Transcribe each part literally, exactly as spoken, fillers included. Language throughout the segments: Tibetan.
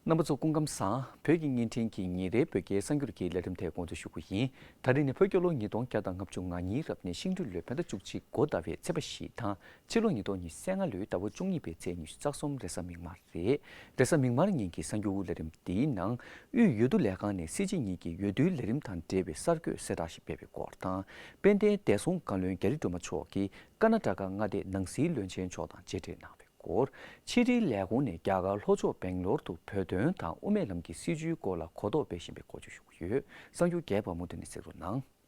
རྣམ་པ་ཚོ་སྐུ་ཁམས་བཟང་། བོད་ཀྱི་བརྙན་འཕྲིན་གྱི་ཉིན་རེའི་བོད་སྐད་གསར་འགྱུར་གྱི་ལས་རིམ་དེ་འགོ་འཛུགས་ཞུ་རྒྱུ་ཡིན། ད་རིང་ནི་བོད་རྒྱལ་ལོ་ཉིས་སྟོང་བརྒྱ་དང་ལྔ་བཅུ་ང་གཉིས་རབ་གནས་ཤིང་སྦྲུལ་ལོའི་བོད་ཟླ་བཅུ་གཅིག་འགོ་ཟླ་བའི་ཚེས་པ་བཞི་དང་། ཕྱི་ལོ་ཉིས་སྟོང་ཉི་ཤུ་རྩ་ལྔ་ལོའི་ཟླ་བ་བཅུ་གཉིས་པའི་ཚེས་ཉི་ཤུ་རྩ་གསུམ་རེས་གཟའ་མིག་དམར་རེད། རེས་གཟའ་མིག་དམར་ཉིན་གྱི་གསར་འགྱུར་ལས་རིམ་འདིའི་ནང་། དབུས་འོས་བསྡུ་ལས་ཁང་ནས་སྲིད་སྤྱི་གཉིས་ཀྱི་འོས་བསྡུའི་ལས་རིམ་དང་འབྲེལ་བའི་གསར་འགོད་གསལ་བསྒྲགས་ཤིག་སྤེལ་བའི་སྐོར་དང་། དཔལ་ལྡན་བདེ་སྲུང་བཀའ་བློན་རྒྱ་རི་སྒྲོལ་མ་མཆོག་གིས་ཀ་ན་ཊ་ཀ་མངའ་སྡེའི་ནང་སྲིད་བློན་ཆེན་མཆོག་དང་མཇལ་འཕྲད་གནང་བའི་སྐོར། ཕྱི་དྲིལ་ལས་ཁུངས་ནས་རྒྱ་གར་ལྷོ་ཕྱོགས་སྦེང་ལོར་དུ་བོད་དོན་དང་དབུ་མའི་ལམ་གྱི་སྲིད་བྱུས་སྐོར་ལ་གོ་རྟོགས་སྤེལ་བཞིན་པའི་སྐོར་བརྗོད་ཞུ་གི་ཡོད། གསར་འགྱུར་རྒྱས་པ་མུ་མཐུད་ནས་གསན་རོགས་གནང་།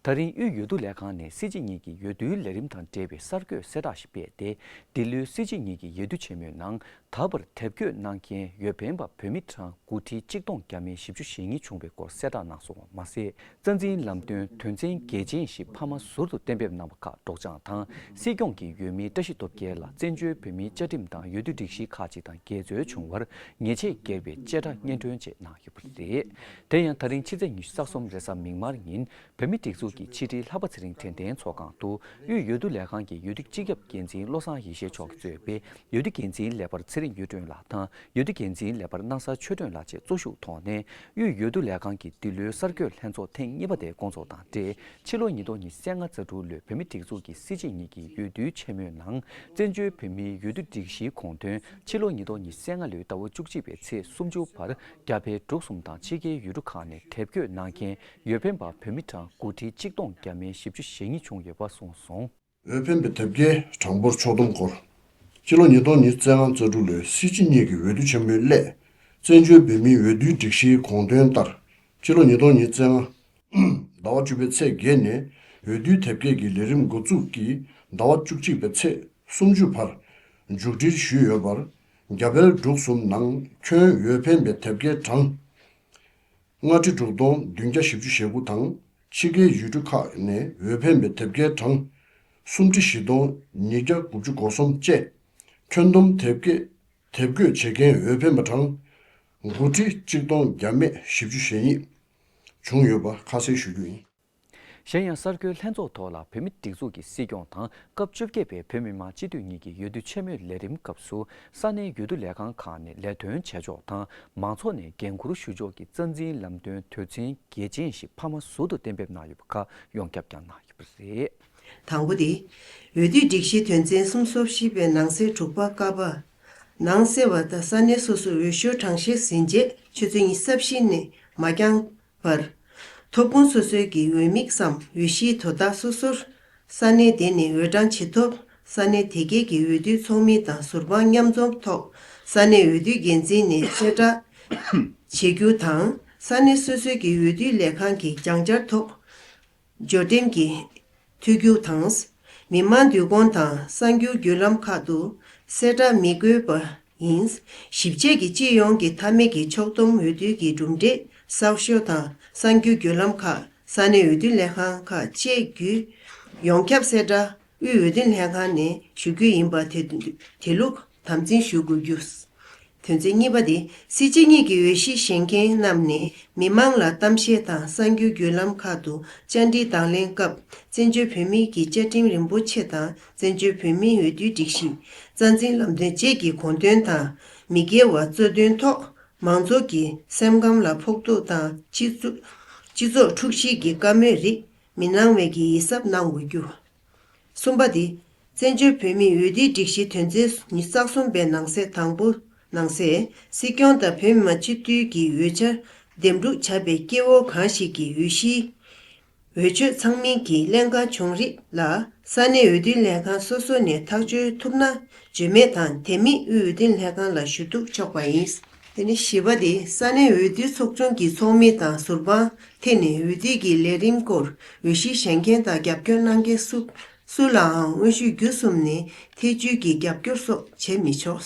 ད་རིང་དབུས་འོས་བསྡུ་ལས་ཁང་ནས་སྲིད་སྤྱི་གཉིས་ཀྱི་འོས་བསྡུའི་ལས་རིམ་དང་འབྲེལ་བའི་གསར་འགོད་གསལ་བསྒྲགས་ཤིག་སྤེལ་ཏེ། འདི་ལོའི་སྲིད་སྤྱི་གཉིས་ཀྱི་འོས་བསྡུ་ཆེན་མོའི་ནང་ད་བར་དེབ་འགོད་གནང་མཁན་འོས་འཕེན་པ་བོད་མི་གྲངས་དགུ་ཁྲི་གཅིག་སྟོང་བརྒྱ་མེད་བཞི་བཅུ་ཞེ་གཉིས་བྱུང་བའི་སྐོར་གསལ་བསྒྲགས་གནང་སོང་བ་མ་ཟད། རྩ་འཛིན་ལམ་སྟོན་དོན་ཚན་གལ་ཆེན་ཞིག་ཕ་མ་ཟུར་དུ་གཏན་འབེབས་གནང་བ་ཁག་སྒྲོག་སྦྱང་དང་། སྲིད་སྐྱོང་གི་འོས་མི་བཀྲ་ཤིས་སྟོབས་རྒྱལ་ལ་བཙན་བྱོལ་བོད་མིའི་བཅའ་ཁྲིམས་དང་འོས་བསྡུ་སྒྲིག་གཞི་ཁག་ཅིག་དང་འགལ་འཛོལ་བྱུང་བར་ཉེས་ཆད་འགེལ་བའི་བཅད་ཁྲ་སྙན་སྒྲོན་བཅས་གནང་ཡོད་པ་རེད། དེ་ཡང་ད་རིང་ཕྱི་ཚེས་ཉི་ཤུ་རྩ་གསུམ་རེས་གཟའ་མིག་དམར་ཉིན། བོད་མིའི་སྒྲིག་འཛུགས་ཀྱི་ཕྱི་དྲིལ་ལྷག་པ་ཚེ་རིང་དྲན་རྟེན་ཚོགས་ཁང་དུ་དབུས་འོས་བསྡུ་ལས་ཁང་གི་འོས་བསྡུ་སྤྱི་ཁྱབ་འགན་འཛིན་བློ་བཟང་ཡེ་ཤེས་མཆོག་གིས་གཙོས་པའི་འོས་བསྡུ་འགན་འཛིན་ལས་འཕར་ཚེ་རིང་གཡུ་སྒྲོན་ལགས་དང་། འོས་བསྡུ་འགན་འཛིན་ལས་འཕར་སྣང་གསལ་ཆོས་སྒྲོན་ལགས་བཅས་གཙོ་བཞུགས་ཐོག་ནས། དབུས་འོས་བསྡུ་ལས་ཁང་གི་འདི་ལོའི་གསར་འགོད་ལྷན་ཚོགས་ཐེངས་གཉིས་པ་དེ་བསྐོང་ཚོགས་དང་འབྲེལ། ཕྱི་ལོ་ཉིས་སྟོང་ཉི་ཤུ་རྩ་ལྔ་རྩ་དྲུག་ལོའི་བོད་མིའི་སྒྲིག་འཛུགས་ཀྱི་སྲིད་སྤྱི་གཉིས་ཀྱི་འོས་བསྡུའི་ཆེན་མོའི་ནང་། བཙན་བྱོལ་བོད་མིའི་འོས་བསྡུ་སྒྲིག་གཞིའི་དགོངས་དོན་ཕྱི་ལོ་ཉིས་སྟོང་ཉི་ཤུ་རྩ་ལྔ་ལོའི་ཟླ་བ་བཅུ་གཅིག་པའི་ཚེས་སུམ་ཅུ་བར་རྒྱ་བལ་འབྲུག་གསུམ་དང་ཕྱི་རྒྱལ་ཡུལ་གྲུ་ཁག་ནས་དེབ་འགོད་གནང་མཁན་འོས་འཕེན་པ་བོད་མི་གྲངས་དགུ་ཁྲི་གཅིག་སྟོང་བརྒྱ་མེད་བཞི་བཅུ་ཞེ་གཉིས་བྱུང་ཡོད་པ་གསུངས་སོང་། འོས་འཕེན་པའི་དེབ་སྐྱེལ་གྲངས་འབོར་ཕྱོགས་བསྡོམས་སྐོར། ཕྱི་ལོ་ཉིས་སྟོང་ཉི་ཤུ་རྩ་ལྔ་རྩ་དྲུག་ལོའི་སྲིད་སྤྱི་གཉིས་ཀྱི་འོས་བསྡུ་ཆེན་མོའི་སླད། བཙན་བྱོལ་བོད་མིའི་འོས་བསྡུའི་སྒྲིག་གཞིའི་དགོངས་དོན་ལྟར། ཕྱི་ལོ་ཉིས་སྟོང་ཉི་ཤུ་རྩ་ལྔ། ཟླ་བ་བཅུ་པའི་ཚེས་བརྒྱད་ནས་འོས་བསྡུའི་དེབ་སྐྱེལ་གྱི་ལས་རིམ་འགོ་འཛུགས་ཀྱིས་ཟླ་བ་བཅུ་གཅིག་པའི་ཚེས་སུམ་ཅུ་བར་མཇུག་སྒྲིལ་ཞུས་ཡོད་པར། རྒྱ་བལ་འབྲུག་གསུམ་ནང་ཁྱོན་འོས་འཕེན་པའི་དེབ་སྐྱེལ་གྲངས་ལྔ་ཁྲི་དྲུག་སྟོང་བདུན་བརྒྱ་བཞི་བཅུ་ཞེ་དགུ་དང་། ཕྱི་རྒྱལ་ཡུལ་གྲུ་ཁག་ནས་འོས་འཕེན་པའི་དེབ་སྐྱེལ་གྲངས་སུམ་ཁྲི་བཞི་སྟོང་ཉིས་བརྒྱ་དགུ་བཅུ་གོ་གསུམ་བཅས། ཁྱོན་བསྡོམས་དེབ་སྐྱེལ། དེབ་འགོད་བྱེད་མཁན་འོས་འཕེན་པ་གྲངས་དགུ་ཁྲི་གཅིག་སྟོང་བརྒྱ་མེད་བཞི་བཅུ་ཞེ་གཉིས་བྱུང་ཡོད་པ་ཁ་གསལ་ཞུ་རྒྱུ་ཡིན། གཞན་ཡང་གསར་འགོད་ལྷན་ཚོགས་ཐོག་ལ་བོད་མིའི་སྒྲིག་འཛུགས་ཀྱི་སྲིད་སྐྱོང་དང་སྐབས་བཅོ་བརྒྱད་པའི་བོད་མི་མང་སྤྱི་འཐུས་གཉིས་ཀྱི་འོས་བསྡུ་ཆེན་མོའི་ལས་རིམ་སྐབས་སུ་ས་གནས་འོས་བསྡུ་ལས་ཁང་ཁག་ནས་ལས་དོན་བྱེད་ཕྱོགས་དང་མང་ཚོགས་ནས་འགན་འཁུར་ཞུ་ཕྱོགས་ཀྱི་རྩ་འཛིན་ལམ་སྟོན་དོན་ཚན་གལ་ཆེན་ཞིག་ཕ་མ་ཟུར་དུ་གཏན་འབེབས་གནང་ཡོད་པ་ཁག་ཡོངས་ཁྱབ་ཀྱང་གནང་ཡོད་པ་རེད། དང་པོ་དེ། འོས་བསྡུའི་སྒྲིག་གཞི་དོན་ཚན་སུམ་ཅུ་སོ་བཞི་པའི་ནང་གསེས་དྲུག་པ་ཀ་པ། ནང་གསེས་པ་དང་ས་གནས་སོ་སོའི་འོས་ཤོག་གྲངས་བཤེར་ཟིན་རྗེས་ཆུ་ཚོད་ཉི་ཤུ་རྩ་བཞི་ནས་མ་འགྱངས་པར། ཐོབ་ཁུངས་སོ་སོའི་གི་འོས་དམིགས་སམ་འོས་གཞིའི་དོ་བདག་སོ་སོར། ས་གནས་དེ་ནས་འོས་གྲངས་ཇི་ཐོབ། ས་གནས་དེ་གའི་གི་འོས་བསྡུའི་ཚོགས་མི་དང་ཟུར་དཔང་མཉམ་འཛོམས་ཐོག་ས་གནས་འོས་བསྡུའི་འགན་འཛིན་ནས་གསལ་བསྒྲགས་བྱེད་རྒྱུ་དང་། ས་གནས་སོ་སོའི་གི་འོས་བསྡུའི་ལས་ཁང་གི་སྦྱང་བྱར་ཐོག་འབྱོར་འདེམས་ཀྱི་ཐུགས་རྒྱུགས་དང་། མི་མང་འདུ་ཁང་དང་གསར་འགྱུར་བརྒྱུད་ལམ་ཁག་ཏུ་གསལ་བསྒྲགས་མི་དགོས་པ་ཡིན། ཞིབ་དཔྱད་ཀྱི་སྤྱི་ཡོངས་ཀྱི་མཐའ་མའི་གི་ཕྱོགས་བསྡོམས་འོས་བསྡུ་གི་གྲུབ་འབྲས་གསར་ཤོག་དང་གསར་འགྱུར་བརྒྱུད་ལམ་ཁག་ས་གནས་འོས་བསྡུ་ལས་ཁང་ཁག་བཅས་བརྒྱུད་ཡོངས་ཁྱབ་གསལ་བསྒྲགས་དབུས་འོས་བསྡུ་ལས་ཁང་ནས་ཞུ་རྒྱུ་ཡིན་པ་དེ་དེ་ལུགས་དམ་འཛིན་ཞུ་དགོས་རྒྱུ། དོན་ཚན་གཉིས་པ་དེ། སྲིད་སྤྱི་གཉིས་ཀྱི་འོས་གཞི་བཞེས་མཁན་རྣམས་ནས་མི་མང་ལ་གཏམ་བཤད་དང་གསར་འགྱུར་བརྒྱུད་ལམ་ཁག་ཏུ་བཅར་འདྲི་དང་ལེན་སྐབས། བཙན་བྱོལ་བོད་མིའི་གི་བཅའ་ཁྲིམས་རིན་པོ་ཆེ་དང་བཙན་བྱོལ་བོད་མིའི་འོས་བསྡུའི་སྒྲིག་གཞི། རྩ་འཛིན་ལམ་སྟོན་བཅས་ཀྱི་དགོངས་དོན་དང་མི་འགལ་བ་གཙོ་འདོན་ཐོག་མང་ཚོགས་ཀྱི་སེམས་ཁམས་ལ་ཕོག་ཐུག་དང་སྤྱི་ཚོགས་སྤྱི་ཚོགས་འཁྲུག་གཞིའི་གི་བཀའ་མོལ་རིགས་མི་གནང་བའི་གི་ཡིད་གཟབ་གནང་དགོས་རྒྱུ། གསུམ་པ་དེ། བཙན་བྱོལ་བོད་མིའི་འོས་བསྡུའི་སྒྲིག་གཞི་དོན་ཚན་ཉི་ཤུ་རྩ་གསུམ་པའི་ནང་གསེས་དང་པོ་ནང་གསེས་སྲིད་སྐྱོང་དང་བོད་མི་མང་སྤྱི་འཐུས་ཀྱི་འོས་འཆར་འདེམས་སྒྲུག་བྱ་བའི་སྐྱེ་བོ་གང་ཞིག་གི་འོས་གཞིའི་འོས་ཆོས་ཚང་མིན་གྱི་ཀླན་ཀ་བྱུང་རིགས་ལ་ས་གནས་འོས་བསྡུ་ལས་ཁང་སོ་སོ་ནས་ཐག་གཅོད་ཐུབ་ན་བརྗོད་མེད་དང་དེ་མིན་དབུས་འོས་བསྡུ་ལས་ཁང་ལ་ཞུ་གཏུག་ཆོག་པ་ཡིན། དེ་ནས་བཞི་པ་དེ་ས་གནས་འོས་བསྡུ་ཚོགས་ཆུང་གི་ཚོགས་མི་དང་ཟུར་དཔང་ཐད་ནས་འོས་བསྡུ་གི་ལས་རིམ་སྐོར་འོས་གཞི་བཞེས་མཁན་དང་རྒྱབ་སྐྱོར་གནང་མཁན་སུ་སུ་ལའང་དངོས་ཤུགས་བརྒྱུད་གསུམ་ནས་ཐེ་བྱུས་ཀྱི་རྒྱབ་སྐྱོར་སོགས་བྱེད་མི་ཆོག་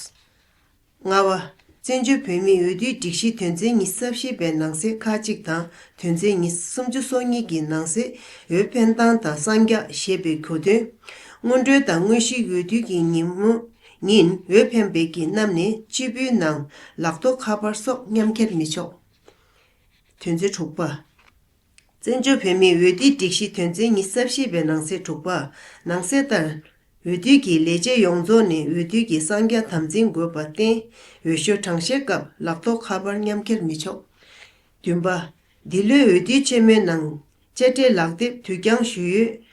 ལྔ་པ། བཙན་བྱོལ་བོད་མིའི་འོས་བསྡུའི་སྒྲིག་གཞི་དོན་ཚན་ཉི་ཤུ་རྩ་བཞི་པའི་ནང་གསེས་ཁག་གཅིག་དང་དོན་ཚན་ཉི་ཤུ་སུམ་ཅུ་སོ་གཉིས་ཀྱི་ནང་གསེས་འོས་འཕེན་སྟངས་དང་གསང་རྒྱ་ཞེས་པའི་གོ་དོན། སྔོན་འགྲོའི་དང་དངོས་གཞིའི་འོས་བསྡུ་གི་ཉིན་མོ་ ཉིན་འོས་འཕེན་པའི་གི་རྣམས་ནས་སྤྱི་པའི་ནང་ལག་ཐོགས་ཁ་པར་སོགས་མཉམ་འཁྱེར་མི་ཆོག་དོན་ཚན་དྲུག་པ། བཙན་བྱོལ་བོད་མིའི་འོས་བསྡུའི་སྒྲིག་གཞི་དོན་ཚན་ཉི་ཤུ་རྩ་བཞི་པའི་ནང་གསེས་དྲུག་པ། ནང་གསེས་ལྟར། འོས་བསྡུ་གི་ལས་བྱེད་ཡོངས་རྫོགས་ནས་འོས་བསྡུ་གི་གསང་རྒྱ་དམ་འཛིན་དགོས་པར་བརྟེན། འོས་ཤོག་གྲངས་བཤེར་སྐབས་ལག་ཐོགས་ཁ་པར་མཉམ་འཁྱེར་མི་ཆོག་བདུན་པ། འདི་ལོའི་འོས་བསྡུ་ཆེན་མོའི་ནང་དཔྱ་ཁྲལ་ལག་དེབ་དུས་འགྱངས་ཞུས་ཡོད།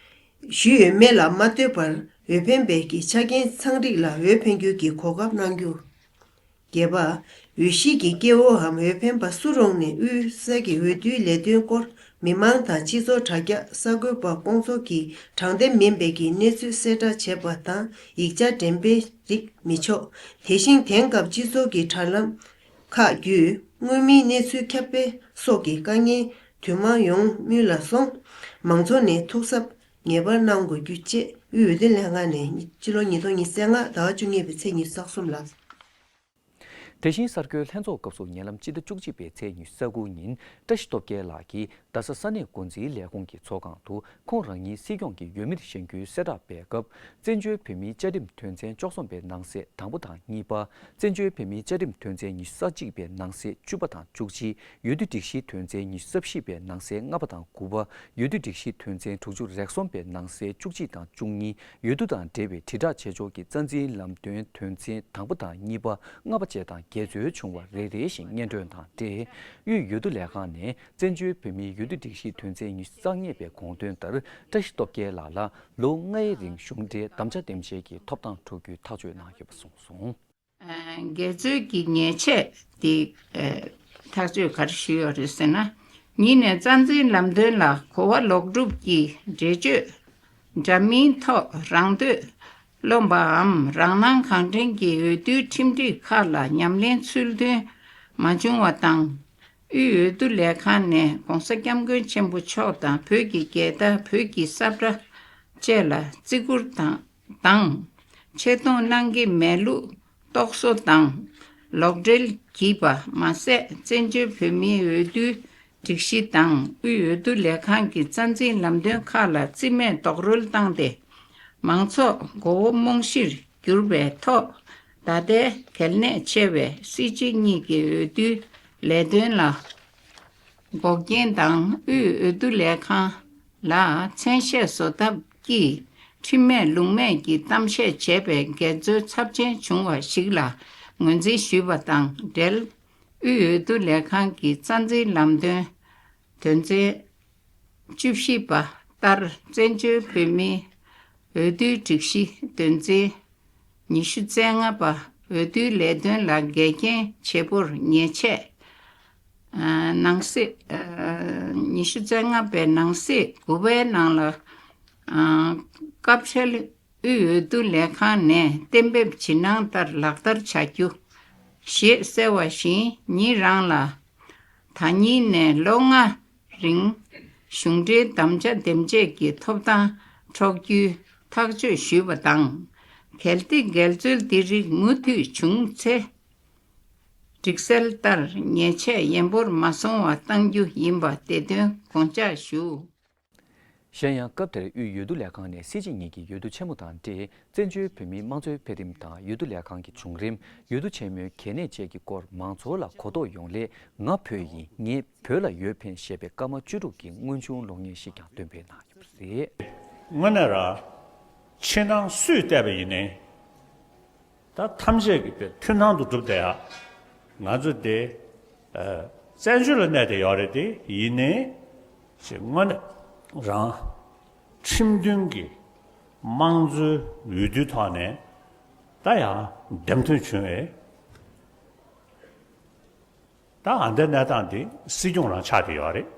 ཞུས་ཡོད་མེད་ལ་མ་ལྟོས་པར་འོས་འཕེན་པའི་གི་ཆ་རྐྱེན་ཚང་རིགས་ལ་འོས་འཕེན་རྒྱུ་གི་གོ་སྐབས་གནང་རྒྱུ། བརྒྱད་པ། འོས་གཞི་གི་སྐྱེ་བོའམ་འོས་འཕེན་པ་སུ་རུང་ནས་དབུས་ས་གི་འོས་བསྡུའི་ལས་དོན་སྐོར་མི་མང་དང་སྤྱི་ཚོགས་དྲ་རྒྱ་གསར་འགོད་པ་སྐོང་ཚོགས་ཀྱིས་དྲང་བདེན་མིན་པའི་གི་གནས་ཚུལ་གསལ་བསྒྲགས་བྱས་པ་དང་ཡིག་ཆ་འགྲེམས་སྤེལ་རིགས་མི་ཆོག་དེ་བཞིན་དེང་སྐབས་སྤྱི་ཚོགས་ཀྱི་དྲ་ལམ་ཁག་བརྒྱུད་དངོས་མིན་གནས་ཚུལ་ཁྱབ་སྤེལ་སོགས་ཀྱི་དཀའ་ངལ་དུ་མ་ཡོང་མུས་ལ་སོང་མང་ཚོགས་ནས་ཐུགས་གཟབ་ངེས་པར་གནང་དགོས་རྒྱུ་བཅས་དབུས་འོས་བསྡུ་ལྷན་ཁང་ནས་སྤྱི་ལོ་ཉིས་སྟོང་ཉི་ཤུ་རྩ་ལྔ་ཟླ་བ་བཅུ་གཉིས་པའི་ཚེས་ཉི་ཤུ་རྩ་གསུམ་ལ། དེ་བཞིན་གསར་འགོད་ལྷན་ཚོགས་སྐབས་སུ་ཉེ་ལམ་སྤྱི་ཟླ་བཅུ་གཅིག་པའི་ཚེས་ཉི་ཤུ་རྩ་དགུ་ཉིན་བཀྲ་ཤིས་སྟོབས་རྒྱལ་ལགས་ཀྱིས་རྡ་ས་ས་གནས་འགོ་འཛིན་ལས་ཁུངས་ཀྱི་ཚོགས་ཁང་དུ་ཁོང་རང་ཉིད་སྲིད་སྐྱོང་གི་འོས་མིར་བཞེངས་རྒྱུའི་གསལ་བསྒྲགས་སྤེལ་སྐབས། བཙན་བྱོལ་བོད་མིའི་བཅའ་ཁྲིམས་དོན་ཚན་བཅུ་གསུམ་པའི་ནང་གསེས་དང་པོ་དང་གཉིས་པ། བཙན་བྱོལ་བོད་མིའི་བཅའ་ཁྲིམས་དོན་ཚན་ཉི་ཤུ་རྩ་གཅིག་པའི་ནང་གསེས་བཅུ་པ་དང་བཅུ་གཅིག་འོས་བསྡུ་སྒྲིག་གཞིའི་དོན་ཚན་ཉི་ཤུ་རྩ་བཞི་པའི་ནང་གསེས་ལྔ་པ་དང་དགུ་པ། འོས་བསྡུ་སྒྲིག་གཞིའི་དོན་ཚན་དྲུག་ཅུ་རེ་གསུམ་པའི་ནང་གསེས་བཅུ་གཅིག་དང་བཅུ་གཉིས། འོས་བསྡུ་དང་འབྲེལ་བའི་དྲིལ་བསྒྲགས་བྱེད་ཕྱོགས་ཀྱི་རྩ་འཛིན་ལམ་སྟོན་དོན་ཚན་དང་པོ་དང་གཉིས་པ། ལྔ་པ་བཅས་དང་འགལ་འཛོལ་བྱུང་བ་རེ་རེ་བཞིན་སྙན་སྒྲོན་དང་འབྲེལ། དབུས་འོས་བསྡུ་ལས་ཁང་ནས་བཙན་བྱོལ་བོད་མིའི་འོས་བསྡུ་སྒྲིག་གཞིའི་དོན་ཚན་ཉི་ཤུ་རྩ་ལྔ་པའི་དགོངས་དོན་ལྟར། བཀྲ་ཤིས་སྟོབས་རྒྱལ་ལགས་ལ་ལོ་ལྔའི་རིང་གཞུང་འབྲེལ་དམ་བཅའ་འདེམས་བྱེད་ཀྱི་ཐོབ་ཐང་འཕྲོག་རྒྱུའི་ཐག་གཅོད་གནང་ཡོད་པ་གསུངས་སོང་། འགལ་འཛོལ་གྱི་ཉེས་ཆད་དེ་ཐག་གཅོད་ག་རེ་ཞུས་ཡོད་རེད་ཟེར་ན། གཉིས་ནས་རྩ་འཛིན་ལམ་སྟོན་ལ་གོ་བ་ལོག་སྒྲུབ་ཀྱིས་འགྲེལ་བརྗོད་འདྲ་མིན་ཐོག་རང་འདོད་རློམ་པའམ་རང་སྣང་གང་དྲན་གྱིས་འོས་བསྡུའི་ཁྲིམས་སྒྲིག་ཁག་ལ་ཉམས་ལེན་ཚུལ་མཐུན་མ་བྱུང་བ་དང་། དབུས་འོས་བསྡུ་ལས་ཁང་ནས་༸གོང་ས་༸སྐྱབས་མགོན་ཆེན་པོ་མཆོག་དང་བོད་ཀྱི་རྒྱལ་དར་བོད་ཀྱི་ས་བཀྲ་བཅས་ལ་བརྩི་བཀུར་དང་དང་། ཆེ་མཐོང་གནང་གི་མེད་ལུགས་རྟོག་བཟོ་དང་ལོག་འགྲེལ་བགྱིས་པ་མ་ཟད། བཙན་བྱོལ་བོད་མིའི་འོས་བསྡུའི་སྒྲིག་གཞི་དང་དབུས་འོས་བསྡུ་ལས་ཁང་གི་རྩ་འཛིན་ལམ་སྟོན་ཁག་ལ་རྩིས་མེད་རྡོག་རོལ་བཏང་སྟེ། མང་ཚོགས་མགོ་བོ་རྨོངས་གཞིར་གྱུར་པའི་ཐོག་ད་ལྟའི་གལ་གནད་ཆེ་བའི་སྲིད་སྤྱི་གཉིས་ཀྱི་འོས་བསྡུའི་ལས་དོན་ལ་འགོག་རྐྱེན་དང་། དབུས་འོས་བསྡུ་ལས་ཁང་ལ་མཚན་ཤས་བཟོ་ཐབས་ཀྱིས་ཁྲིམས་མེད་ལུགས་མེད་ཀྱི་གཏམ་བཤད་བྱས་པའི་འགལ་འཛོལ་ཚབས་ཆེན་བྱུང་བ་ཞིག་ལ་ངོས་འཛིན་ཞུས་པ་དང་འབྲེལ། དབུས་འོས་བསྡུ་ལས་ཁང་གི་རྩ་འཛིན་ལམ་སྟོན་དོན་ཚན་བཅུ་བཞི་པ་ལྟར། བཙན་བྱོལ་བོད་མིའི་འོས་བསྡུའི་སྒྲིག་གཞི་དོན་ཚན་ཉི་ཤུ་རྩ་ལྔ་པ། འོས་བསྡུའི་ལས་དོན་ལ་འགལ་རྐྱེན་བྱེད་པོར་ཉེས་ཆད། ཨ། ནང་གསེས། ཨ། ཉི་ཤུ་རྩ་ལྔ་པའི་ནང་གསེས་དགུ་པའི་ནང་ལ། ཨ། སྐབས་འཕྲལ་དབུས་འོས་བསྡུ་ལས་ཁང་ནས་གཏན་འབེབས་ཇི་གནང་ལྟར་ལག་བསྟར་བྱ་རྒྱུ་ཞེས་གསལ་བ་བཞིན། ཉིད་རང་ལ་ད་ཉིན་ནས་ལོ་ལྔ་རིང་གཞུང་འབྲེལ་དམ་བཅའ་འདེམས་བྱེད་ཀྱི་ཐོབ་ཐང་འཕྲོག་རྒྱུའི་ཐག་གཅོད་ཞུས་པ་དང་། གལ་ཏེ་འགལ་འཛོལ་འདི་རིགས་མུ་མཐུད་བྱུང་ཚེ། སྒྲིག་གསལ་ལྟར་ཉེས་ཆད་ཡན་པོར་མ་སོང་བ་གཏང་རྒྱུ་ཡིན་པ་དེ་དོན་དགོངས་འཇགས་ཞུ། གཞན་ཡང་སྐབས་དེར་དབུས་འོས་བསྡུ་ལས་ཁང་ནས་སྲིད་སྤྱི་གཉིས་ཀྱི་འོས་བསྡུ་ཆེན་མོ་དང་འབྲེལ། བཙན་བྱོལ་བོད་མིའི་དམངས་གཙོའི་འཕེལ་རིམ་དང་འོས་བསྡུ་ལས་ཁང་གི་བྱུང་རིམ། འོས་བསྡུ་ཆེན་མོའི་གལ་གནད་བཅས་ཀྱི་སྐོར་མང་ཚོགས་ལ་གོ་རྟོགས་ཡོང་སླད། ང་བོད་ཡིན། ངས་བོད་ལ་འོས་འཕེན་ཞེས་པའི་སྐར་མ་བཅུ་དྲུག་གི་དངོས་བྱུང་གློག་བརྙན་ཞིག་ཀྱང་འདོན་སྤེལ་གནང་ཡོད་པ་རེད། དངོས་གནས་རང་། ཕྱི་ནང་སུས་བལྟས་པ་ཡིན་ནའི། ད་ཐམས་ཅད་ཀྱི་དཔེ་མཐུན་སྣང་དུ་གྲུབ་བསྡད་ཡ། ང་ཚོ་དེ། ཨ། བཙན་བྱོལ་ལ་གནས་བསྡད་ཡོད་རེད་དེ། ཡིན་ནའི་ཅིག་དངོས་གནས་རང་ཁྲིམས་མཐུན་གྱི་དམངས་གཙོའི་འོས་བསྡུའི་ཐོག་ནས་ད་ཡང་འདེམས་ཐོན་བྱུང་བས། ད་ཨ་འདའི་གནས་སྟངས་དེ་སྲིད་སྐྱོང་རང་ཆགས་བསྡད་ཡོད་རེད།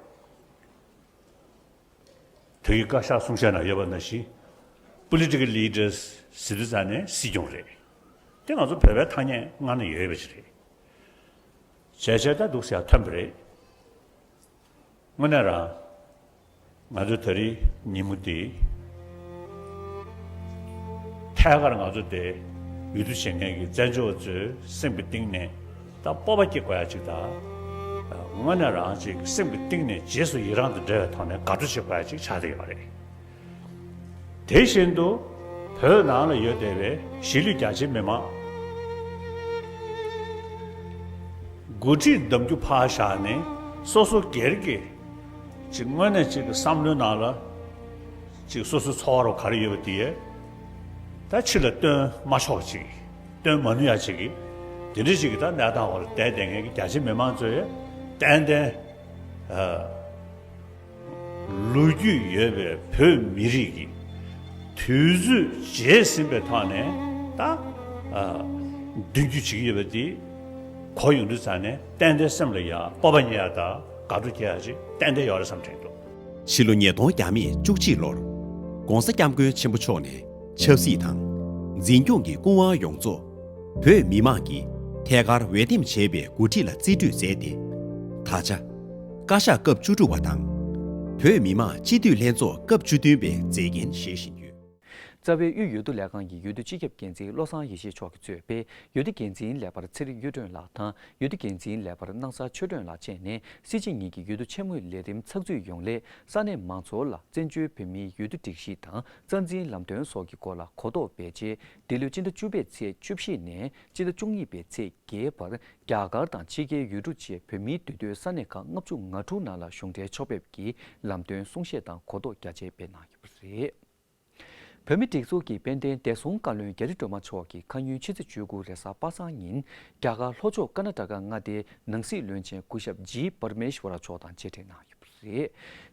བོད་ཀྱི་བཀའ་ཤག་གསུང་བཤད་ནང་ཡོད་པ་ནང་བཞིན། Political Leaders ཟེར་དུས་ཙང་ནས་སྲིད་སྐྱོང་རེད། དེ་ང་ཚོ་བོད་པའི་ཐ་སྙད་སྔར་ནས་ཡོད་པ་ཞིག་རེད། བྱས་བྱས་ད་འདུག་ཟེར་ཡ་ཐོན་པ་རེད། དངོས་གནས་རང་། ང་ཚོ་ད་རེས་ཉིན་མོ་འདི། ཐད་ཀར་ང་ཚོ་དེ་འོས་བསྡུ་བྱེད་མཁན་གྱི་བཙན་བྱོལ་བ་ཚོའི་སེམས་ཀྱི་གཏིང་ནས་ད་སྤོབས་པ་སྐྱེ་དགོས་ཡ་ཅིག་དང་། དངོས་གནས་རང་ཅིག་སེམས་ཀྱི་གཏིང་ནས་རྗེས་སུ་ཡི་རང་དང་འབྲེལ་བའི་ཐོག་ནས་དགའ་སྤྲོ་བྱེད་དགོས་ཡ་ཅིག་ཆགས་བསྡད་ཡོད་རེད། དེ་བཞིན་དུ་ བོད་ནང་ལ་ཡོད་བསྡད་པའི་གཞིས་ལུས་རྒྱ་ཆེའི་མི་མང་འགོ་ཁྲིད་འདེམས་རྒྱུ་ཕར་བཞག་ནས། སོ་སོ་སྒེར་གྱི་ཅིག་དངོས་གནས་ཅིག་གི་བསམ་བློའི་ནང་ལ་ཅིག་སོ་སོའི་འཚོ་བ་རོགས་ག་རེ་ཡོད་པ་དེ་ད་ཕྱི་ལ་སྟོན་མ་ཆོག་ཅིག་སྟོན་མ་ནུས་ཡ་ཅིག་གི་དེ་འདྲ་ཅིག་གི་ད་གནས་སྟངས་འོག་ལ་བསྡད་བསྡད་མཁན་གྱི་རྒྱ་ཆེའི་མི་མང་ཚོས་ཏན་ཏན་ལོ་རྒྱུས་ཡོད་པའི་བོད་མི་རིགས་ཀྱི་དུས་ཚོད་བརྗེད་ཟིན་པའི་ཐོག་ནས་ད་མདུན་སྐྱོད་བྱེད་ཀྱི་ཡོད་པ་དེ་གོ་ཡོང་དུས་ཙང་ནས་ཏན་ཏན་སེམས་ལ་ཡ་སྤོབས་པ་རྙེད་ཡ་དང་དགའ་སྤྲོ་སྐྱེ་ཡ་ཅིག་ཏན་ཏན་ཡོད་རེད་བསམ་དྲན་འདུག་ཕྱི་ལོ་ཉིས་སྟོང་ཉེར་གཅིག་ལོར་༸གོང་ས་༸སྐྱབས་མགོན་ཆེན་པོ་མཆོག་ནས་ཆབ་སྲིད་དང་འཛིན་སྐྱོང་གི་སྐུ་དབང་ཡོངས་རྫོགས་བོད་མི་མང་གིས་ཐད་ཀར་འོས་འདེམས་བྱས་པའི་འགོ་ཁྲིད་ལ་རྩིས་སྤྲོད་མཛད་དེ། ད་ཆ་བཀའ་ཤག་སྐབས་བཅུ་དྲུག་པ་དང་། བོད་མི་མང་སྤྱི་འཐུས་ལྷན་ཚོགས་སྐབས་བཅུ་བདུན་པའི་མཛད་འགན་བཞེས་བཞིན་ཡོད། རྩ་བའི་དབུས་འོས་བསྡུ་ལས་ཁང་གི་འོས་བསྡུ་སྤྱི་ཁྱབ་འགན་འཛིན་བློ་བཟང་ཡེ་ཤེས་མཆོག་གིས་གཙོས་པའི་འོས་བསྡུ་འགན་འཛིན་ལས་འཕར་ཚེ་རིང་གཡུ་སྒྲོན་ལགས་དང་། འོས་བསྡུ་འགན་འཛིན་ལས་འཕར་སྣང་གསལ་ཆོས་སྒྲོན་ལགས་བཅས་ནས་སྲིད་སྤྱི་གཉིས་ཀྱི་འོས་བསྡུ་ཆེན་མོའི་ལས་རིམ་ཚགས་ཚུད་ཡོང་སླད། ས་གནས་མང་ཚོགས་ལ་བཙན་བྱོལ་བོད་མིའི་འོས་བསྡུ་སྒྲིག་གཞི་དང་རྩ་འཛིན་ལམ་སྟོན་སོགས་ཀྱི་སྐོར་ལ་གོ་རྟོགས་སྤེལ་ཆེད། འདི་ལོའི་སྤྱི་ཟླ་བཅུ་པའི་ཚེས་བཅུ་བཞི་ནས་སྤྱི་ཟླ་བཅུ་གཉིས་པའི་ཚེས་བརྒྱད་བར་རྒྱ་གར་དང་ཕྱི་རྒྱལ་ཡུལ་གྲུ་བཅས་བོད་མིའི་འདུས་སྡོད་ས་གནས་ཁག་ལྔ་བཅུ་ང་དྲུག་ནང་ལ་གཞུང་འབྲེལ་ཕྱོགས་ཕེབས་ཀྱིས་ལམ་སྟོན་གསུང་བཤད་དང་གོ་རྟོགས་རྒྱ་ཆེ་སྤེལ་གནང་ཡོད་པ་རེད། བོད་མིའི་སྒྲིག་འཛུགས་ཀྱི་དཔལ་ལྡན་བདེ་སྲུང་བཀའ་བློན་རྒྱ་རི་སྒྲོལ་མ་མཆོག་གིས་ཁ་ཉིན་ཕྱི་ཚེས་བཅུ་དགུ་རེས་གཟའ་པ་སངས་ཉིན་རྒྱ་གར་ལྷོ་ཕྱོགས་ཀར་ན་ཊ་ཀ་མངའ་སྡེའི་ནང་སྲིད་བློན་ཆེན་སྐུ་ཞབས་ཇི་པར་མེ་ཤ་ཝ་ར་མཆོག་དང་མཇལ་འཕྲད་གནང་ཡོད་པ་རེད།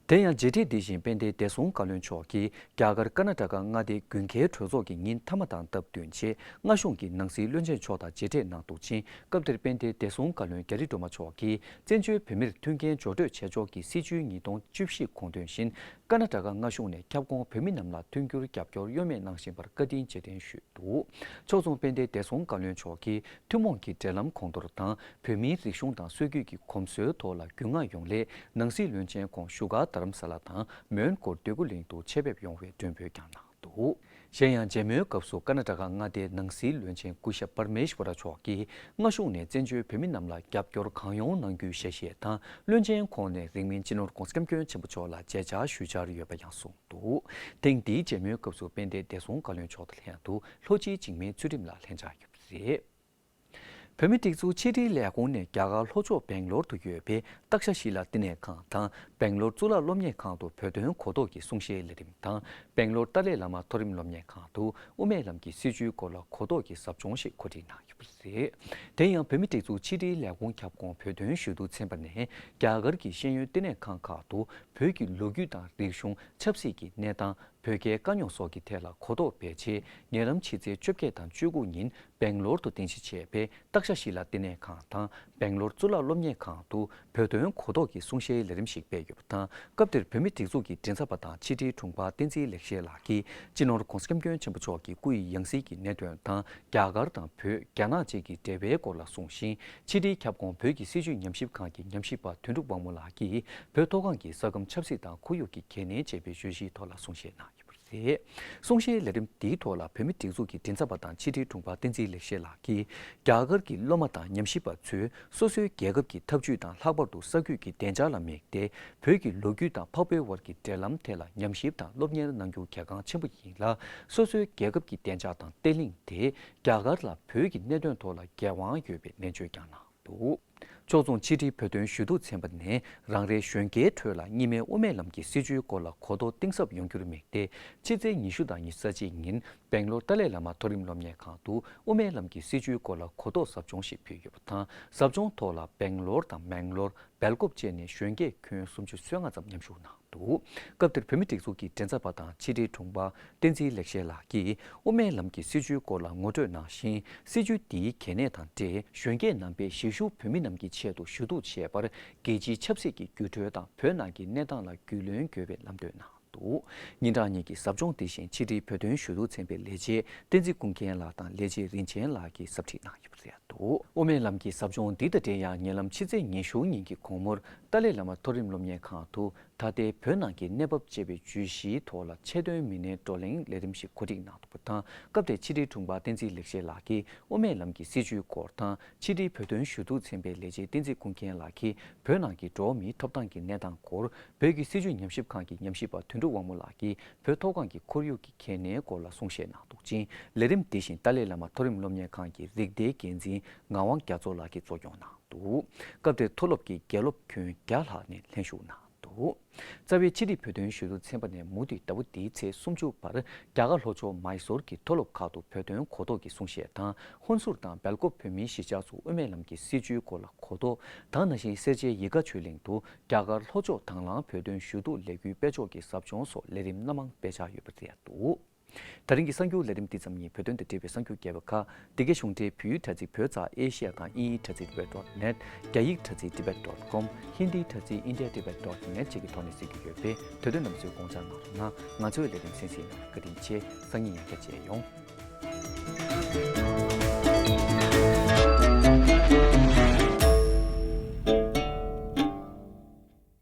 དེ་ཡང་མཇལ་འཕྲད་འདི་བཞིན་དཔལ་ལྡན་བདེ་སྲུང་བཀའ་བློན་མཆོག་གིས་རྒྱ་གར་ཀར་ན་ཊ་ཀ་མངའ་སྡེའི་དགུན་ཁའི་གྲོས་ཚོགས་ཀྱི་ཉིན་མཐའ་མ་དང་སྟབས་བསྟུན་ཆེད་མངའ་གཞུང་གི་ནང་སྲིད་བློན་ཆེན་མཆོག་དང་མཇལ་འཕྲད་གནང་འདུག་ཅིང་། སྐབས་དེར་དཔལ་ལྡན་བདེ་སྲུང་བཀའ་བློན་རྒྱ་རི་སྒྲོལ་མ་མཆོག་གིས་བཙན་བྱོལ་བོད་མིར་མཐུན་རྐྱེན་སྦྱོར་སྤྲོད་བྱེད་ཕྱོགས་ཀྱི་སྲིད་བྱུས་ཉིས་སྟོང་བཅུ་བཞི་དགོངས་དོན་བཞིན། ཀར་ན་ཊ་ཀ་མངའ་གཞུང་ནས་ཁྱབ་ཁོངས་བོད་མི་རྣམས་ལ་མཐུན་འགྱུར་རྒྱབ་སྐྱོར་གཡོ་མེད་གནང་བཞིན་པར་བཀའ་དྲིན་རྗེས་དྲན་ཞུས་འདུག་ཕྱོགས་མཚུངས་དཔལ་ལྡན་བདེ་སྲུང་བཀའ་བློན་མཆོག་གིས་ཐུན་མོང་གི་འབྲེལ་ལམ་གོང་མཐོར་དང་བོད་མིའི་རིག་གཞུང་དང་སྲོལ་རྒྱུན་གྱི་གོམས་སྲོལ་ཐོག་ལ་རྒྱུས་མངའ་ཡོང་སླད་ནང་སྲིད་བློན་ཆེན་ཁོང་བཞུགས་སྒར་རྡ་རམ་ས་ལ་དང་མོན་གྷོ་འདོད་རྒུ་གླིང་དུ་ཆེད་ཕེབས་ཡོང་བའི་མགྲོན་འབོད་ཀྱང་གནང་འདུག་གཞན་ཡང་མཇལ་མོལ་སྐབས་སུ་ཀར་ན་ཊ་ཀ་མངའ་སྡེའི་ནང་སྲིད་བློན་ཆེན་སྐུ་ཞབས་པར་མེ་ཤ་ཝ་ར་མཆོག་གིས་མངའ་གཞུང་ནས་བཙན་བྱོལ་བོད་མི་རྣམས་ལ་རྒྱབ་སྐྱོར་གང་ཡོང་གནང་རྒྱུའི་ཞལ་བཞེས་དང་བློན་ཆེན་ཁོང་ནས་རིང་མིན་སྤྱི་ནོར་༸གོང་ས་༸སྐྱབས་མགོན་ཆེན་པོ་མཆོག་ལ་མཇལ་བཅར་ཞུ་འཆར་ཡོད་པ་ཡང་གསུངས་འདུག་ཐེངས་འདིའི་མཇལ་མོལ་སྐབས་སུ་དཔལ་ལྡན་བདེ་སྲུང་བཀའ་བློན་མཆོག་དང་ལྷན་དུ་ལྷོ་སྤྱི་འཇིགས་མེད་ཚུལ་ཁྲིམས་ལགས་ལྷན་བཅར་ཡོད་པ་རེད། བོད་མིའི་སྒྲིག་འཛུགས་ཕྱི་དྲིལ་ལས་ཁུངས་ནས་རྒྱ་གར་ལྷོ་ཕྱོགས་སྦེང་ལོར་དུ་ཡོད་པའི་སྟག་ཤ་ཞི་ལ་བསྟི་གནས་ཁང་དང་སྦེང་ལོར་གཙུག་ལག་སློབ་གཉེར་ཁང་དུ་བོད་དོན་གོ་རྟོགས་ཀྱི་གསུང་བཤད་ལས་རིམ་དང་། སྦེང་ལོར་ཏཱ་ལའི་བླ་མ་མཐོ་རིམ་སློབ་གཉེར་ཁང་དུ་དབུ་མའི་ལམ་གྱི་སྲིད་བྱུས་སྐོར་ལ་གོ་རྟོགས་ཀྱི་ཟབ་སྦྱོང་ཞིག་གོ་སྒྲིག་གནང་ཡོད་པ་རེད། དེ་ཡང་བོད་མིའི་སྒྲིག་འཛུགས་ཕྱི་དྲིལ་ལས་ཁུངས་ཁྱབ་ཁོངས་བོད་དོན་ཞུ་གཏུག་ཚན་པ་ནས་རྒྱ་གར་གྱི་ཤེས་ཡོན་བསྟི་གནས་ཁང་ཁག་ཏུ་བོད་ཀྱི་ལོ་རྒྱུས་དང་རིག་གཞུང་ཆབ་སྲིད་ཀྱི་གནས་སྟངས། བོད་རྒྱའི་དཀའ་རྙོག་སོགས་ཀྱི་ཐད་ལ་གོ་རྟོགས་སྤེལ་ཆེད་ཉེ་ལམ་ཕྱི་ཚེས་བཅོ་བརྒྱད་དང་བཅུ་དགུ་ཉིན་སྦེང་ལོར་དུ་རྟེན་གཞི་བྱས་པའི་སྟག་ཤ་ཞི་ལ་བསྟི་གནས་ཁང་དང་སྦེང་ལོར་གཙུག་ལག་སློབ་གཉེར་ཁང་དུ་བོད་དོན་གོ་རྟོགས་ཀྱི་གསུང་བཤད་ལས་རིམ་ཞིག་སྤེལ་ཡོད་པ་དང་། སྐབས་དེར་བོད་མིའི་སྒྲིག་འཛུགས་ཀྱི་མགྲིན་ཚབ་པ་དང་ཕྱི་དྲིལ་དྲུང་འཕར་བསྟན་འཛིན་ལེགས་བཤད་ལགས་ཀྱིས་སྤྱི་ནོར་༸གོང་ས་༸སྐྱབས་མགོན་ཆེན་པོ་མཆོག་གི་སྐུ་ཡི་ཡང་སྲིད་ཀྱི་གནད་དོན་དང་། རྒྱ་གར་དང་བོད། རྒྱ་ནག་བཅས་ཀྱི་འབྲེལ་བའི་སྐོར་ལ་གསུངས་ཤིང་། ཕྱི་དྲིལ་ཁྱབ་ཁོངས་བོད་ཀྱི་སྲིད་བྱུས་ཉམས་ཞིབ་ཁང་གི་ཉམས་ཞིབ་པ་དོན་གྲུབ་དབང་མོ་ལགས་ཀྱིས་བོད་མཐོ་སྒང་གི་ས་ཁམས་ཆབ་སྲིད་དང་ཁོར་ཡུག་གི་གལ་གནད་ཅེས་པའི་བརྗོད་གཞིའི་ཐོག་ལ་གསུང་བཤད་གནང་ཡོད་པ་རེད། གསུང་བཤད་ལས་རིམ་འདིའི་ཐོག་ལ་བོད་མིའི་སྒྲིག་འཛུགས་ཀྱི་མགྲིན་ཚབ་པ་དང་ཕྱི་དྲིལ་དྲུང་འཕར་བསྟན་འཛིན་ལེགས་བཤད་ལགས་ཀྱིས། རྒྱ་གར་གྱི་སློབ་མ་དང་ཉམས་ཞིབ་པ་ཚོས་སོ་སོའི་རྒྱལ་ཁབ་ཀྱི་འཐབ་ཇུས་དང་ལྷག་པར་དུ་ས་ཁུལ་གྱི་བདེ་འཇགས་ལ་དམིགས་ཏེ། བོད་ཀྱི་ལོ་རྒྱུས་དང་འཕགས་བོད་དབར་གྱི་འབྲེལ་ལམ་ཐད་ལ་ཉམས་ཞིབ་དང་སློབ་གཉེར་གནང་རྒྱུ་གལ་འགངས་ཆེན་པོ་ཡིན་ལ། སོ་སོའི་རྒྱལ་ཁབ་ཀྱི་བདེ་འཇགས་དང་བརྟན་ལྷིང་དེ། རྒྱ་གར་ལ་བོད་ཀྱི་གནད་དོན་ཐོག་ལ་འགན་དབང་ཡོད་པའི་ནན་བརྗོད་ཀྱང་གནང་འདུག་ཕྱོགས་མཚུངས་ཕྱི་དྲིལ་བོད་དོན་ཞུ་གཏུག་ཚན་པ་ནས་རང་རེའི་གཞོན་སྐྱེས་ཁྲོད་ལ་གཉིས་སྨན་དབུ་མའི་ལམ་གྱི་སྲིད་བྱུས་སྐོར་ལ་གོ་རྟོགས་གཏིང་ཟབ་ཡོང་རྒྱུར་དམིགས་ཏེ། ཕྱི་ཚེས་ཉི་ཤུ་དང་ཉི་ཤུ་རྩ་གཅིག་ཉིན་སྦེང་ལོར་ཏཱ་ལའི་བླ་མ་མཐོ་རིམ་སློབ་གཉེར་ཁང་དུ་དབུ་མའི་ལམ་གྱི་སྲིད་བྱུས་སྐོར་ལ་གོ་རྟོགས་ཟབ་སྦྱོང་ཞིག་ཕུལ་ཡོད་པ་དང་། ཟབ་སྦྱོང་ཐོག་ལ་སྦེང་ལོར་དང་མེང་ལོར། སྦེལ་ཀོབ་བཅས་ནས་གཞོན་སྐྱེས་ཁྱོན་སུམ་ཅུ་སོ་ལྔ་ཙམ་མཉམ་ཞུགས་གནང་འདུག་སྐབས་དེར་བོད་མིའི་སྒྲིག་འཛུགས་ཀྱི་མགྲིན་ཚབ་པ་དང་ཕྱི་དྲིལ་དྲུང་འཕར་བསྟན་འཛིན་ལེགས་བཤད་ལགས་ཀྱིས་དབུ་མའི་ལམ་གྱི་སྲིད་བྱུས་སྐོར་ལ་ངོ་སྤྲོད་གནང་ཞིང་། སྲིད་བྱུས་འདིའི་གལ་གནད་དང་འབྲེལ་གཞོན་སྐྱེས་རྣམ་པས་གཞིས་བཞུགས་བོད་མི་རྣམས་ཀྱི་ཆེད་དུ་ཞུ་གཏུག་བྱས་པར་རྒྱལ་སྤྱིའི་ཆབ་སྲིད་ཀྱི་འགྱུར་འགྲོས་དང་བོད་ནང་གི་གནས་སྟངས་ལ་རྒྱུས་ལོན་དགོས་པའི་ལམ་སྟོན་གནང་འདུག་ཉིན་གྲངས་གཉིས་ཀྱི་ཟབ་སྦྱོང་དེ་བཞིན་ཕྱི་དྲིལ་བོད་དོན་ཞུ་གཏུག་ཚན་པའི་ལས་བྱེད་བསྟན་འཛིན་ཀུན་མཁྱེན་ལགས་དང་ལས་བྱེད་རིན་ཆེན་ལགས་ཀྱིས་ཟབ་ཁྲིད་གནང་ཡོད་པ་རེད་འདུག་དབུ་མའི་ལམ་གྱི་ཟབ་སྦྱོང་འདི་དང་འབྲེལ་ཡང་ཉེ་ལམ་ཕྱི་ཚེས་ཉི་ཤུ་ཉིན་གྱི་དགོང་མོར་ཏཱ་ལའི་བླ་མ་མཐོ་རིམ་སློབ་གཉེར་ཁང་དུ། ད་ལྟའི་བོད་ནང་གི་གནས་བབ་ཅེས་པའི་བརྗོད་གཞིའི་ཐོག་ལ་ཆེད་དོན་མི་སྣའི་བགྲོ་གླེང་ལས་རིམ་ཞིག་གོ་སྒྲིག་གནང་འདུག་པ་དང་། སྐབས་དེར་ཕྱི་དྲིལ་དྲུང་འཕར་བསྟན་འཛིན་ལེགས་བཤད་ལགས་ཀྱིས་དབུ་མའི་ལམ་གྱི་སྲིད་བྱུས་སྐོར་དང་། ཕྱི་དྲིལ་བོད་དོན་ཞུ་གཏུག་ཚན་པའི་ལས་བྱེད་བསྟན་འཛིན་ཀུན་མཁྱེན་ལགས་ཀྱིས་བོད་ནང་གི་འགྲོ་བ་མིའི་ཐོབ་ཐང་གི་གནས་སྟངས་སྐོར། བོད་ཀྱི་སྲིད་བྱུས་ཉམས་ཞིབ་ཁང་གི་ཉམས་ཞིབ་པ་དོན་གྲུབ་དབང་མོ་ལགས་ཀྱིས་བོད་མཐོ་སྒང་གི་ཁོར་ཡུག་གི་གལ་གནད་སྐོར་ལ་གསུང་བཤད་གནང་འདུག་ཅིང་། ལས་རིམ་དེ་བཞིན་ཏཱ་ལའི་བླ་མ་མཐོ་རིམ་སློབ་གཉེར་ཁང་གི་རིག་སྡེའི་འགན་འཛིན་ངག་དབང་རྒྱ་མཚོ་ལགས་ཀྱིས་གཙོ་སྐྱོང་གནང་འདུག་སྐབས་དེར་མཐོ་སློབ་ཀྱི་དགེ་སློབ་ཁྱོན་བརྒྱ་ལྷག་ནས་ལྷན་ཞུགས་གནང་འདུག་རྩ་བའི་ཕྱི་དྲིལ་བོད་དོན་ཞུ་གཏུག་ཚན་པ་ནས་མུ་མཐུད་ཟླ་བ་འདིའི་ཚེས་སུམ་ཅུ་བར་རྒྱ་གར་ལྷོ་ཕྱོགས་མཱི་སོར་གྱི་མཐོ་སློབ་ཁག་ཏུ་བོད་དོན་གོ་རྟོགས་ཀྱི་གསུང་བཤད་དང་། ཧོན་སུར་དང་སྦེལ་ཀོབ་བོད་མིའི་གཞིས་ཆགས་སུ་དབུ་མའི་ལམ་གྱི་སྲིད་བྱུས་སྐོར་ལ་གོ་རྟོགས། ད་ནང་བཞིན་སེར་བྱེས་ཡིད་དགའ་ཆོས་གླིང་དུ་རྒྱ་གར་ལྷོ་ཕྱོགས་དྭང་བླངས་བོད་དོན་ཞུ་གཏུག་ལས་འགུལ་སྤེལ་ཕྱོགས་ཀྱི་ཟབ་སྦྱོང་སོགས་ལས་རིམ་སྣ་མང་སྤེལ་འཆར་ཡོད་པ་རེད་འདུག་ད་རིང་གི་གསར་འགྱུར་ལས་རིམ་འདི་ཙམ་ཡིན། བོད་དོན་དང་འབྲེལ་བའི་གསར་འགྱུར་རྒྱས་པ་ཁག་འདི་གའི་གཞུང་འབྲེལ་བོད་ཡིག་དྲ་ཚིགས་བོད་ཙ་ཨེ་ཤི་ཡ་དང་དབྱིན་ཡིག་དྲ་ཚིགས་tibet dot net། རྒྱ་ཡིག་དྲ་ཚིགས་tibet dot com། ཧིན་དིའི་དྲ་ཚིགས་indiatibet dot net བཅས་ཀྱི་ཐོག་ནས་གཟིགས་རྒྱུ་ཡོད་པས། དེ་དོན་རྣམས་ཚོས་དགོངས་འཇགས་གནང་རོགས་གནང་། ང་ཚོའི་ལས་རིམ་གསན་གཟིགས་གནང་བར་བཀའ་དྲིན་ཆེ། སང་ཉིན་ཡང་བསྐྱར་མཇལ་ཡོང་།